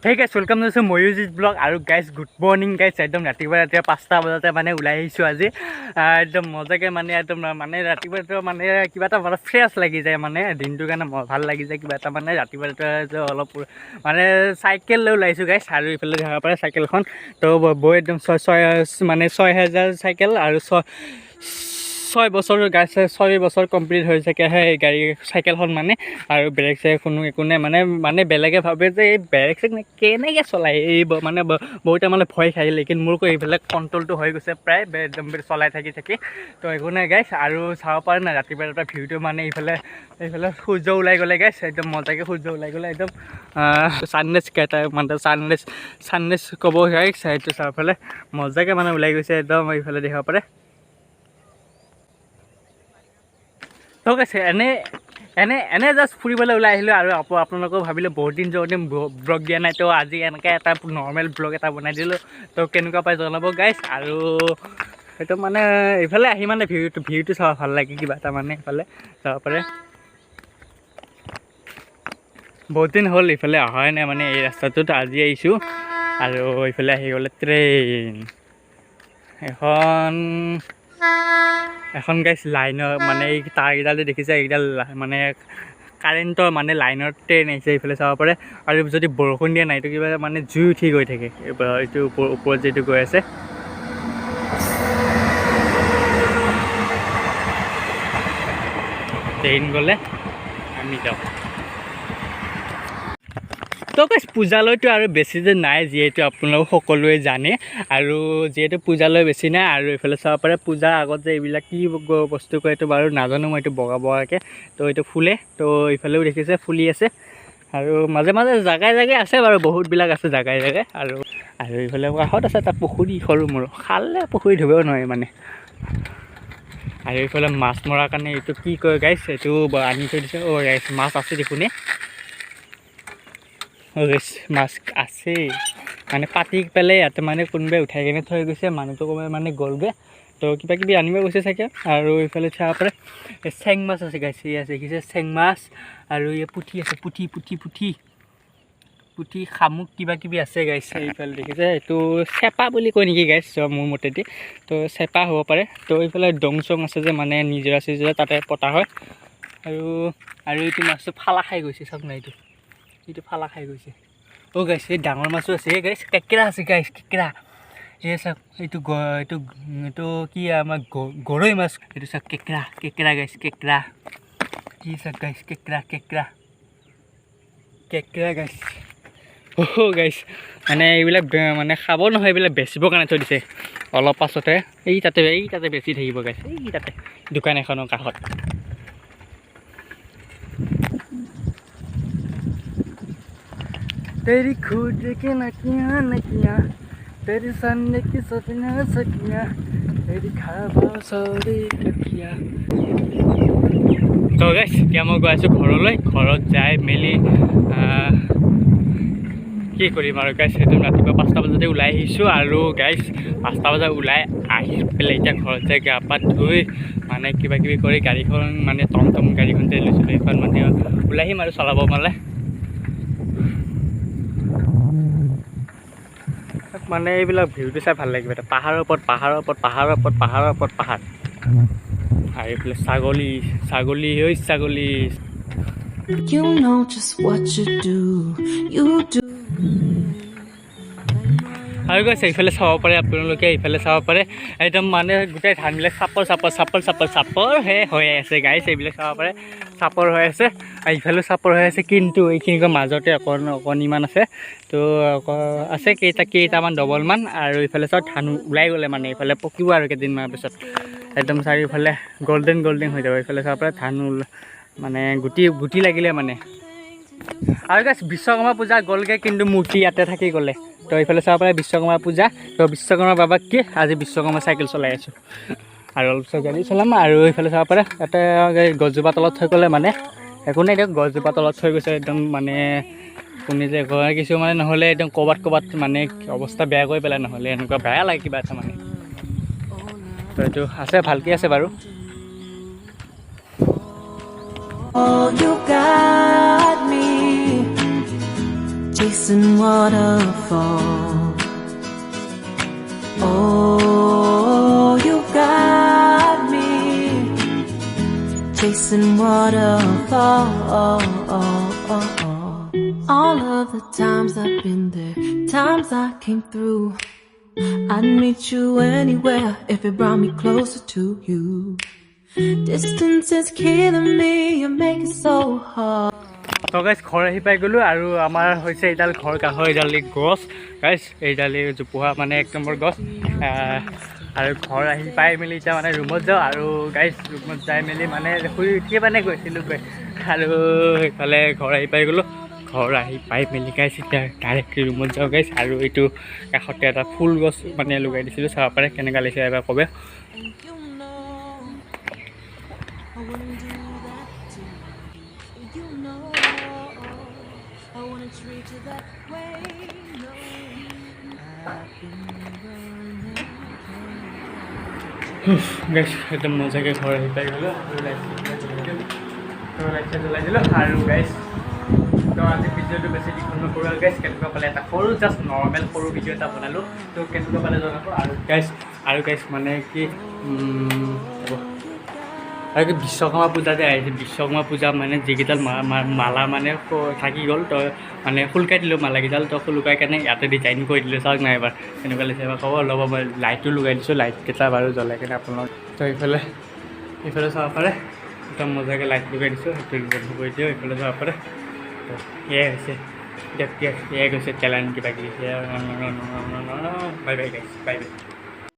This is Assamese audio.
Hey guys, welcome to Mayurjit vlog. আৰু গাইছ, গুড মৰ্ণিং গাইছ। একদম ৰাতিপুৱা ৰাতিপুৱা 5টা বজাতে মানে ওলাই আহিছোঁ আজি। একদম মজাকৈ মানে একদম মানে ৰাতিপুৱা ৰাতিপুৱা মানে কিবা এটা মানে ফ্ৰেছ লাগি যায়, মানে দিনটোৰ কাৰণে ভাল লাগি যায় কিবা এটা। মানে ৰাতিপুৱা ৰাতিপুৱা যে অলপ মানে চাইকেল লৈ ওলাইছোঁ গাইছ। আৰু ইফালে দেখাব পাৰে চাইকেলখন। তো বৈ একদম ছয় ছয় মানে 6000 চাইকেল আৰু ছয় ছয় বছৰ গাইছে, 6 বছৰ কমপ্লিট হৈ চাগে এই গাড়ী চাইকেলখন মানে। আৰু ব্ৰেক চেক কোনো একো নাই। মানে মানে বেলেগে ভাবে যে এই ব্ৰেক চেক কেনেকৈ চলায় এই, মানে বহুতে মানে ভয় খায়। লেকিন মোৰ এইফালে কণ্ট্ৰলটো হৈ গৈছে প্ৰায় একদম চলাই থাকি থাকি। তো একো নাই গাইছ। আৰু চাব পাৰে নাই ৰাতিপুৱা ৰাতিপুৱা ভিউটো, মানে এইফালে এইফালে সূৰ্য ওলাই গ'লে গাইছ, একদম মজাকৈ সূৰ্য ওলাই গ'লে, একদম ছানৰাইজ এটা মানে ছানৰাইজ ছানৰাইজ ক'ব গাইছ। সেইটো চাৰিওফালে মজাকৈ মানে ওলাই গৈছে একদম, এইফালে দেখিব পাৰে। তো আছে এনে এনে এনে জাষ্ট ফুৰিবলৈ ওলাই আহিলোঁ। আৰু আপোনালোকেও ভাবিলোঁ বহুত দিন যোৱা ব্লগ দিয়া নাই, তো আজি এনেকৈ এটা নৰ্মেল ব্লগ এটা বনাই দিলোঁ। তো কেনেকুৱা পাই জনাব গাইছ। আৰু সেইটো মানে এইফালে আহি মানে ভিউটো ভিউটো চাব ভাল লাগে কিবা এটা, মানে এইফালে যাব পাৰে। বহুত দিন হ'ল এইফালে অহাই নাই, মানে এই ৰাস্তাটোত আজি আহিছোঁ। আৰু এইফালে আহি গ'লে ট্ৰেইন এখন এখন গাইছ। লাইনৰ মানে এই তাঁৰকেইডাল যে দেখিছে, এইকেইডাল মানে কাৰেণ্টৰ মানে লাইনৰ ট্ৰেইন আহিছে, এইফালে চাব পাৰে। আৰু যদি বৰষুণ দিয়া নাই, এইটো কিবা মানে জুই উঠি গৈ থাকে এইটো ওপৰত যিটো গৈ আছে। ট্ৰেইন গ'লে আমি যাওঁ। তো গাইছ, পূজালৈতো আৰু বেছি যে নাই, যিহেতু আপোনালোক সকলোৱে জানে। আৰু যিহেতু পূজালৈ বেছি নাই, আৰু এইফালে চাব পাৰে পূজাৰ আগত যে এইবিলাক কি বস্তু কয় এইটো বাৰু নাজানো মই, এইটো বগা বগাকৈ তো এইটো ফুলে। তো এইফালেও দেখিছে ফুলি আছে। আৰু মাজে মাজে জাগাই জাগাই আছে বাৰু, বহুতবিলাক আছে জাগাই জাগাই। আৰু আৰু এইফালে কাষত আছে এটা পুখুৰী, সৰু মৰু খালে পুখুৰী ধুবও নোৱাৰে মানে। আৰু এইফালে মাছ মৰাৰ কাৰণে এইটো কি কয় গাইছ, এইটো আনি থৈ দিছে। অ' গাইছ, মাছ আছে দেখোন। অ' গাইছ, মাছ আছেই। মানে পাতি পেলাই ইয়াতে মানে কোনোবাই উঠাই কিনে থৈ গৈছে, মানুহটো ক'ৰবাত মানে গ'লগৈ, তো কিবা কিবি আনিব গৈছে চাগে। আৰু এইফালে চাব পাৰে এই চেং মাছ আছে গাইছ, এই আছে দেখিছে চেং মাছ। আৰু এই পুঠি আছে, পুঠি পুঠি পুঠি পুঠি শামুক কিবা কিবি আছে গাইছ। এইফালে দেখিছে এইটো চেপা বুলি কয় নেকি গাইছ মোৰ মতেদি, তো চেপা হ'ব পাৰে। তো এইফালে দং চং আছে যে, মানে নিজৰা চিজৰা তাতে পতা হয়। আৰু আৰু এইটো মাছটো ফালা খাই গৈছে, চাওক না, এইটো এইটো ফালা খাই গৈছে। অ' গাইছ, এই ডাঙৰ মাছো আছে। এই গাইছ, কেঁকোৰা আছে গাইছ, কেঁকোৰা। এই চাওক, এইটো এইটো এইটো কি আমাৰ গৰৈ মাছ। এইটো চাওক, কেঁকোৰা কেঁকোৰা গাইছ, কেঁকোৰা। কি চাওক গাইছ, কেঁকোৰা কেঁকোৰা কেঁকোৰা গাইছ। অ' গাইছ, মানে এইবিলাক মানে খাব নহয়, এইবিলাক বেচিবৰ কাৰণে থৈ দিছে। অলপ পাছতে এই তাতে বেচি থাকিব গাইছ, এই তাতে দোকান এখনৰ কাষত। तेरी खुद के नकिया नकिया, तेरी सन्ने की सपना सकिया, तेरी खाबा सरी टकिया। তো গাইছ, এতিয়া মই গৈ আছোঁ ঘৰলৈ। ঘৰত যাই মেলি কি কৰিম আৰু গাইছ, একদম ৰাতিপুৱা 5টা বজাতে ওলাই আহিছোঁ। আৰু গাইছ, 5টা বজাত ওলাই আহি পেলাই এতিয়া ঘৰত যাই গা পা ধুই মানে কিবা কিবি কৰি গাড়ীখন মানে টমটম গাড়ীখন যে লৈছিলোঁ, সেইখন মানে ওলাই আহিম আৰু চলাব। মানে মানে এইবিলাক ভিউটো চাই ভাল লাগিব। এটা পাহাৰৰ ওপৰত পাহাৰৰ ওপৰত পাহাৰৰ ওপৰত পাহাৰৰ ওপৰত পাহাৰ। আৰু এইফালে ছাগলী ছাগলী ঐ ছাগলী। You know just what you do. You do. আৰু কৈছে এইফালে চাব পাৰে আপোনালোকে, এইফালে চাব পাৰে, একদম মানে গোটেই ধানবিলাক চাপৰ চাপৰ চাপৰ চাপৰ চাপৰ হে হৈ আছে গাইছ। এইবিলাক চাব পাৰে, চাপৰ হৈ আছে। আৰু ইফালেও চাপৰ হৈ আছে, কিন্তু এইখিনিৰ মাজতে অকণ অকণিমান আছে। তো আছে কেইটামান ডবলমান। আৰু ইফালে চাওক, ধান ওলাই গ'লে মানে এইফালে পকিব আৰু কেইদিনমানৰ পিছত একদম চাৰিওফালে গল্ডেন গল্ডেন হৈ যাব। এইফালে চাব পাৰে ধান মানে গুটি গুটি লাগিলে মানে। আৰু গাইছ, বিশ্বকৰ্মা পূজা গ'লগৈ, কিন্তু মূৰ্তি ইয়াতে থাকি গ'লে। তো এইফালে চাব পাৰে বিশ্বকৰ্মা পূজা। তো বিশ্বকৰ্মা বাবাক কি আজি বিশ্বকৰ্মা চাইকেল চলাই আছোঁ আৰু অলপ পিছত গাড়ী চলাম। আৰু এইফালে চাব পাৰে ইয়াতে এই গছজোপা তলত থৈ গ'লে মানে একো নাই দিয়ক, গছজোপা তলত থৈ গৈছে একদম। মানে কোনে যে কয় কিছুমানে, নহ'লে একদম ক'ৰবাত ক'ৰবাত মানে অৱস্থা বেয়া কৰি পেলাই, নহ'লে এনেকুৱা বেয়া লাগে কিবা এটা মানে। তো এইটো আছে, ভালকৈ আছে বাৰু। Oh, you got me. Chasing waterfalls. Oh, you got me chasing waterfalls. All of the times I've been there, times I came through. I'd meet you anywhere if it brought me closer to you. Distance is killing me, you make it so hard. তো গাইজ, ঘৰ আহি পাই গ'লোঁ আৰু আমাৰ হৈছে এইডাল ঘৰ কাষৰ এইডাল গছ গাইজ, এইডাল জোপোহা মানে 1 নম্বৰ গছ। আৰু ঘৰ আহি পাই মেলি এতিয়া মানে ৰুমত যাওঁ। আৰু গাইজ, ৰুমত যাই মেলি মানে শুই উঠিয়ে মানে গৈছিলোঁ গৈ আৰু সেইফালে ঘৰ আহি পাই গ'লোঁ। ঘৰ আহি পাই মেলি গাইজ, এতিয়া ডাইৰেক্ট ৰুমত যাওঁ গাইজ। আৰু এইটো কাষতে এটা ফুল গছ মানে লগাই দিছিলোঁ, চাব পাৰে। কেনেকুৱা লাগিছে এবাৰ ক'বে। And you know I wouldn't do that to you. You know I wouldn't treat you that way. No, I've been running. Guys, একদম মজাকৈ ঘৰ আহি পাই গ'লোঁ আৰু লাইট জ্বলাই, তো লাইট চাইট জ্বলাই দিলোঁ। আৰু গাইজ, তো আজি ভিডিঅ'টো বেছি দীঘল নকৰোঁ। আৰু গাইজ, কেনেকুৱা পালে? এটা সৰু, জাষ্ট নৰ্মেল সৰু ভিডিঅ' এটা বনালোঁ, তো কেনেকুৱা পালে জনাব। আৰু গাইজ, মানে কি হ'ব, আৰু কি বিশ্বকৰ্মা পূজা যে আহিছে, বিশ্বকৰ্মা পূজা মানে যিকেইডাল মালা মানে থাকি গ'ল, তো মানে সোলকাই দিলোঁ মালাকেইডাল। তো সোলকাই কেনে ইয়াতে ডিজাইন কৰি দিলোঁ। চাওক না এবাৰ, কেনেকুৱা লাগিছে এবাৰ ক'ব। অলপ মই লাইটো লগাই দিছোঁ, লাইটকেইটা বাৰু জ্বলাই কেনে আপোনালোক। তো ইফালে চাব পাৰে, একদম মজাকৈ লাইট লগাই দিছোঁ, সেইটো বন্ধ কৰি দিওঁ। ইফালে চাব পাৰে। তো সেয়াই হৈছে এতিয়া, সেয়াই গৈছে টেলেণ্ট কিবা কিবি সেয়া। Bye bye guys, bye bye.